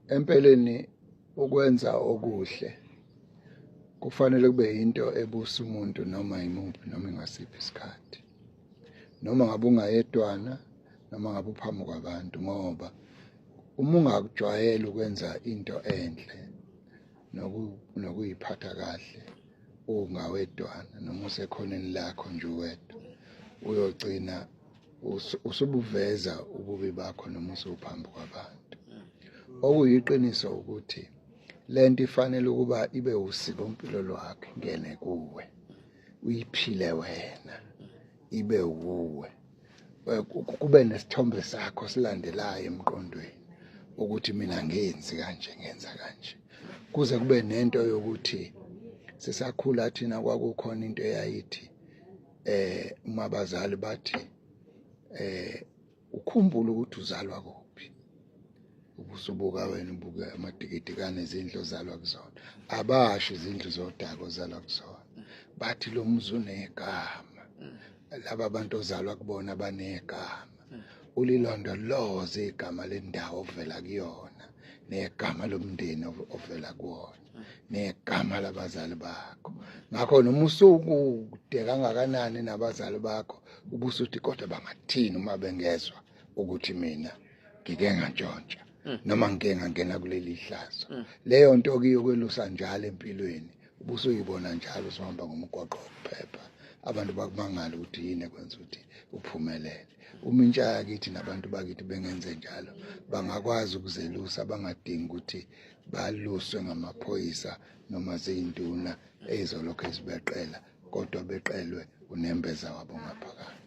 Empeleni ukwenza okuhle kufanele kube yinto ebusa umuntu noma imuphi noma ingasiphi isikhathi, noma ngabe ungayedwana noma ngabe uphambi kwabantu, ngoba uma ungakujwayele ukwenza into enhle nokuyiphatha kahle ungawedwana noma usekhoneni lakho nje uwedwa, uyogcina usubuveza ububi bakho noma usuphambi kwabantu. Okuyiqiniso ukuthi lento ifanele ukuba ibe usikompilo lwakhe, ngene kuwe, uyiphile wena, ibe wuwe, kube nesithombe sakho silandelayo emqondweni ukuthi mina ngenzi kanje, ngenza kanje, kuze kube nento yokuthi sisakhula thina kwakukhona into eyayithi uma abazali bathi ukhumbule ukuthi uzalwa kuphi, ubusubuka wena ubuke amadikidikane izindlu ozalwa kuzona, abasho izindlu zodaka ozalwa kuzona, bathi lo muzi unegama, laba bantu ozalwa kubona banegama, ulilondoloze igama lendawo ovela kuyona negama lomndeni ovela kuwona negama labazali bakho. Ngakho noma usukude kangakanani nabazali bakho, ubusuthi kodwa bangathini uma bengezwa ukuthi mina ngike ngantshontsha noma ngike ngangena kuleli hlazo. Leyo nto kuyokwelusa njalo empilweni, ubusuyibona njalo usuhamba ngomgwaqo wokuphepha, abantu bakumangala ukuthi yini ekwenza ukuthi uphumelele. Uma intsha yakithi nabantu bakithi bengenze njalo, bangakwazi ukuzelusa, bangadingi ukuthi baluswe ngamaphoyisa noma ziyinduna eyizolokhu ezibeqela, kodwa beqelwe unembeza wabo ngaphakathi.